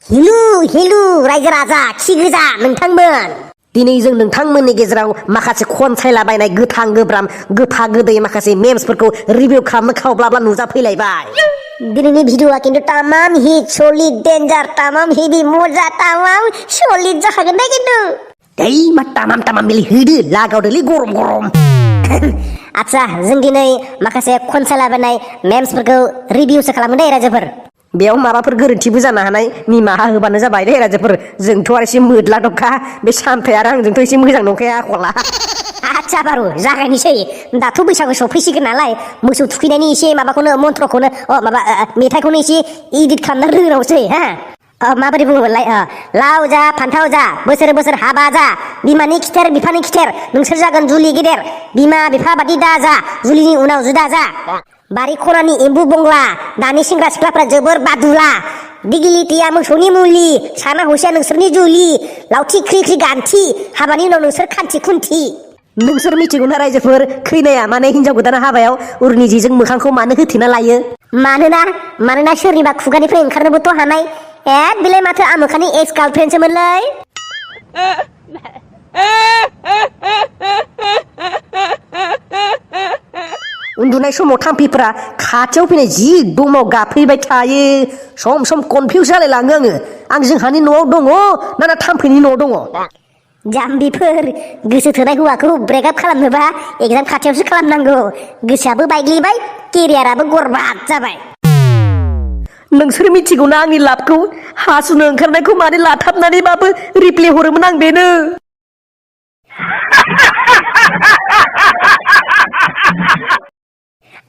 हिलु हिलु रायजो राजा खि गोजा नोंथांमोन दिनै जों नोंथांमोननि गेजेराव माखासे खनसायलाबायनाय गोथां गोब्राम गोफा गोदै माखासे मेम्सफोरखौ रिभिउ खालामनो खावब्लाब्ला नुजाफैलायबाय। दिनैनि भिडिअआ खिन्थु तामाम हिट सलिड डेन्जार तामाम हेभि मजा तामाम सलिड जाखागोन दे खिन्थु मा तामाम मिलि होदो लागावदोलै गरम गरम आच्छा जों दिनै माखासे खनसायलाबायनाय मेम्सफोरखौ रिभिउसो खालामगोन दे रायजोफोर। बेयाव माबाफोर गोरोन्थिबो जानो हानाय निमाहा होबानो जाबाय दे रायजोफोर। जोंथ' आरो एसे मोदला दबखा बे सामथाय आरो आंजोंथ' एसे मोजां नंखाया आखला। आच्छा बारु जागायनोसै दाथ' बैसागु सफैसिगोन नालाय मोसौ थुखैनायनि एसे माबाखौनो मन्त्रखौनो मेथाइखौनो एसे इदिट खालामना रोंनावसै हा माबोरै बुङोमोनलाय लाव जा फान्थाव जा बोसोर बोसोर हाबा जा बिमानि खिथेर बिफानि खिथेर नोंसोर जागोन जुलि गेदेर बिमा बिफा बादि दा जा जुलिनि उनाव जुदा जा बारि खनानि एम्बु बंग्ला दानि सेंग्रा सिख्लाफ्रा जोबोर बादुला दिगिलिटिया मोसौनि मुलि साना हसिया नोंसोरनि जुलि लावथि ख्रि ख्रि गान्थि हाबानि उनाव नोंसोर खान्थि खुन्थि। नोंसोर मिथिगौना रायजोफोर खैनाया माने हिनजाव गोदाना हाबायाव उरनि जिजों मोखांखौ मानो होथेना लायो? मानोना सोरनिबा खुगानिफ्राय ओंखारनोबोथ' हानाय बिलाय माथो आमोखानि एक्स गार्लफ्रेन्डसोमोनलै। उन्दुनाय समाव थाम्फैफोरा खाथियाव फैनाय जि दमाव गाफैबाय थायो सम सम कनफिउस जालाय लाङो आं जोंहानि न'आव दङ ना थाम्फैनि न'आव दङ। जाम्बिफोर गोसो थोनाय हौवाखौ ब्रेकआप खालामनोबा एगजाम खाथियावसो खालामनांगौ गोसोआबो बायग्लिबाय केरियाराबो गरबाद जाबाय। नोंसोर मिथिगौना आंनि लाभखौ हासुनो ओंखारनायखौ माने लाथाबनानैबाबो रिप्ले हरोमोन आं बेनो।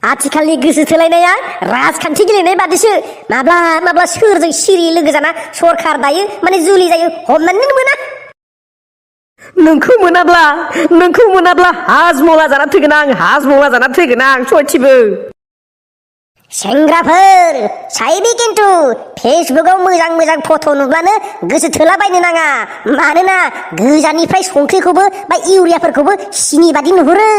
आथिखालनि गोसो थोलायनाया राजखान्थि गेलेनाय बादिसो माब्ला सोरजों सिरि लोगो जाना सरखार दायो माने जुलि जायो हमनानै मोना। नोंखौ मोनाब्ला हाजमला जाना थैगोन आं सयथिबो। सेंग्राफोर साइबि खिन्थु फेसबुकाव मोजां फट' नुब्लानो गोसो थोलाबायनो नाङा मानोना गोजाननिफ्राय संख्रिखौबो बा इउरियाफोरखौबो सिनि बादि नुहुरो।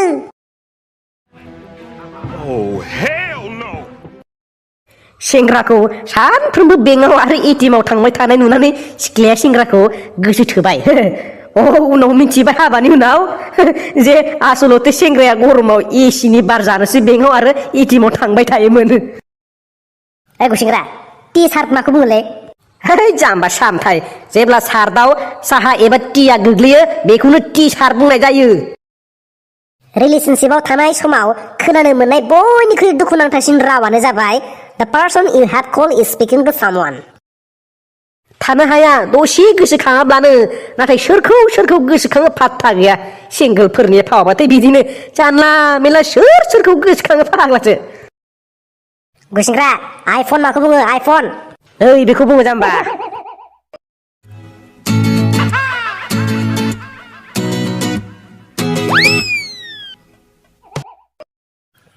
सेंग्राखौ सानफ्रोमबो बेंकआव आरो एटिएमआव थांबाय थानाय नुनानै सिख्लाया सेंग्राखौ गोसो थोबाय। उनाव मिथिबाय हाबानि उनाव जे आसलथे सेंग्राया गरमाव एसिनि बार जानोसो बेंकआव आरो एटिएमआव थांबाय थायोमोन। सेंग्रा टि सार्ट माखौ बुङोलै? जाम्बा सामथाय जेब्ला सार्टआव साहा एबा टिया गोग्लैयो बेखौनो टि सार्ट बुंनाय जायो। रिलेशनशिपआव थानाय समाव खोनानो मोननाय बयनिख्रुइ दुखुनांथावसिन रावानो जाबाय The person you had called is speaking to someone। थानो हाया दसे गोसोखाङाब्लानो नाथाय सोरखौ गोसोखाङो पात्ता गैया। सिंगोलफोरनि फावबाथाय बिदिनो जानला मेला सोरखौ गोसोखाङो फाग्लासो। गुसेंग्रा आइफन माखौ बुङो आइफन? बेखौ बुङो जाम्बा।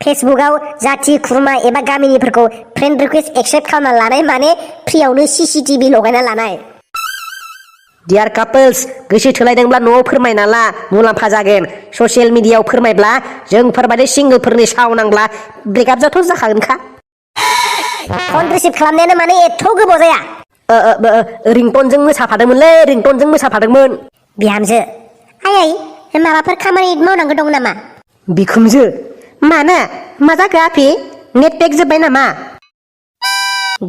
फेसबुकाव जाथि खुरमा एबा गामिनिफोरखौ फ्रेन्ड रिकुवेस्ट एक्सेप्ट खालामना लानाय माने फ्रियावनो CCTV लगायना लानाय। डियार कापल्स गोसो थोलायदोंब्ला न'आव फोरमायना ला मुलाम्फा जागोन। ससियेल मिडियायाव फोरमायब्ला जोंफोरबायदि सिंगोलफोरनि साव नांब्ला ब्रेकआप जाखागोनखा। फन रिसिभ खालामनायानो माने एथ' गोबाव जाया। रिंटनजों मोसाफादोंमोन। बिहामजो आयै माबाफोर खामानि मावनांगौ दं नामा? बिखुमजो मानो मा जाखो आफि नेट पेक जोब्बाय नामा?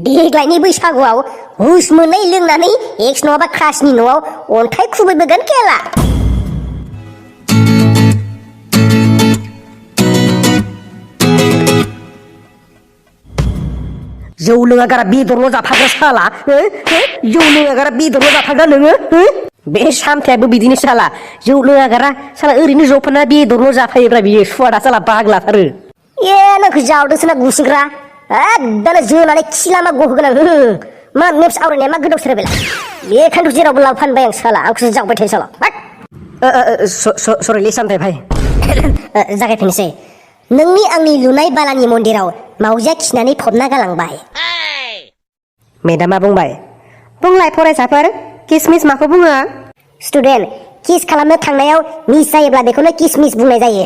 देग्लायनि बैसागुआव हुस मोनै लोंनानै एक्स नङाबा क्रासनि न'आव अन्थाइ खुबैबोगोन केला। जौ लोङागारा बेदरल' जाफाग्रा साला जौ लोङागारा बेदरल' जाफाग्रा नोङो बे सामथायाबो बिदिनो साला जौ लोङागारा साला ओरैनो जफाना बेदरल' जाफायोब्रा बियो सुवादा साला बाग्लाथारो। नोंखौ जावदोंसो ना गुसुग्रा एकदम जोनानै खि लामा गहोगोन आं। मा मेप्स आवरायनाया मा गोदाव सोराव बेलाय बेखायनोथ' जेरावबो लांफानबाय आं साला आंखौसो जावबाय थायो साला। सरिलै सामथाय भाइ जागायफिननोसै। नोंनि आंनि लुनाय बालानि मन्दिराव मावजिया खिनानै फबना गालांबाय। मेडामा बुंबाय बुंलाय फरायसाफोर किसमिस माखौ बुङो? स्टुडेन्ट किस खालामनो थांनायाव मिस जायोब्ला बेखौनो किसमिस बुंनाय जायो।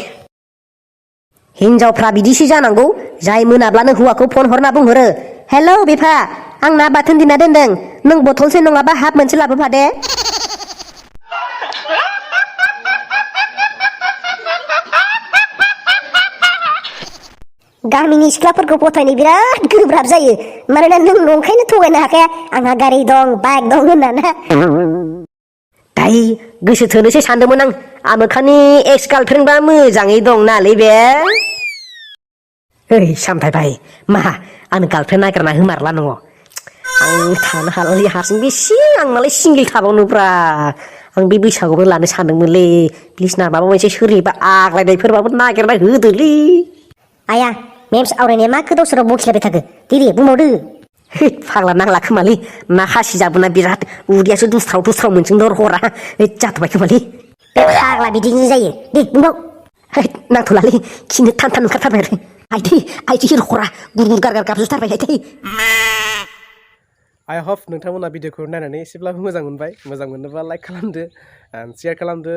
हिनजावफ्रा बिदिसो जानांगौ जाय मोनाब्लानो हौवाखौ फन हरना बुंहरो हेलौ बिफा आं ना बाथोन देना दोनदों नों बथलसे नङाबा हाफ मोनसे लाबोफा दे गामिनि सिख्लाफोरखौ फथायनो बिराद गोब्राब जायो मानोना नों नंखायनो थगायनो हाखाया आंहा गारि दं बाइक दं होनना दाय गोसो थोनोसै सानदोंमोन आं आमोखानि एक्स गार्लफ्रेन्डबा मोजाङै दं नालै बे ओइ सामथाय भाई मा आंनो गार्लफ्रेन्ड नागिरना होमारला नङ आं थानो हालालै हारसिं बेसे आं मालाय सिंगेल थाबावनोब्रा आं बे बैसागुआवनो लानो सानदोंमोनलै प्लिज ना माबा मोनसे सोरनिबा आग्लायनायफोरबाबो नागिरना होदोलै आया मेम्स आवरायनाया मा गोदाव सोराव बखिलायबाय थाखो दे बुंबावदो फाग्ला नांला खोमालै ना खासि जाबोना बिराद उदैयासो दुस्राव मोनसोंदर हरा जाथ'बाय खोमालै बे फाग्ला बिदिनो जायो दे बुंबाव नांथ'लालै खिनो थान ओंखारथारबाय आइथै हरा गुरगुर गारगार गाबजोबथारबाय आइथै I hope नोंथांमोना भिडिअखौ नायनानै एसेब्लाबो मोजां मोनबाय मोजां मोनोबा लाइक खालामदो शेयार खालामदो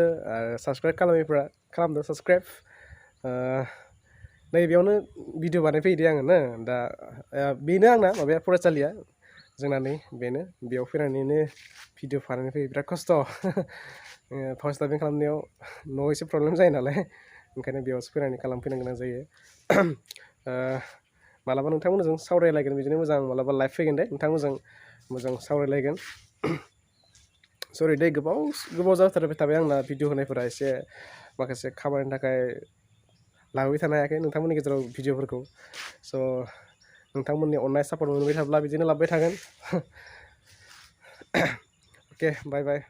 साबस्क्राइब खालामैफ्रा खालामदो साबस्क्राइब नैबेयावनो भिडिअ बानायफैदो आङो ना दा बेनो आंना माबाया फरायसालिया जोंना नै बेनो बेयाव फैनानैनो भिडिअ बानायनो फैयो बिराद खस्थ' भइस डाबिं खालामनायाव न'आव एसे प्रब्लेम जायो नालाय ओंखायनो बेयावसो फैनानै खालामफैनो गोनां जायो मालाबा नोंथांमोनजों सावरायलायगोन बिदिनो मोजां मालाबा लाइभ फैगोन दे नोंथांमोनजों मोजां सावरायलायगोन सरि दे गोबाव जाथारबाय थाबाय आंना भिडिअ होनायफोरा एसे माखासे खामानिनि थाखाय लाबोबाय थानो हायाखै नोंथांमोननि गेजेराव भिडिअफोरखौ स' नोंथांमोननि अननाय सापर्ट मोनबाय थाब्ला बिदिनो लाबोबाय थागोन अके बाय बाय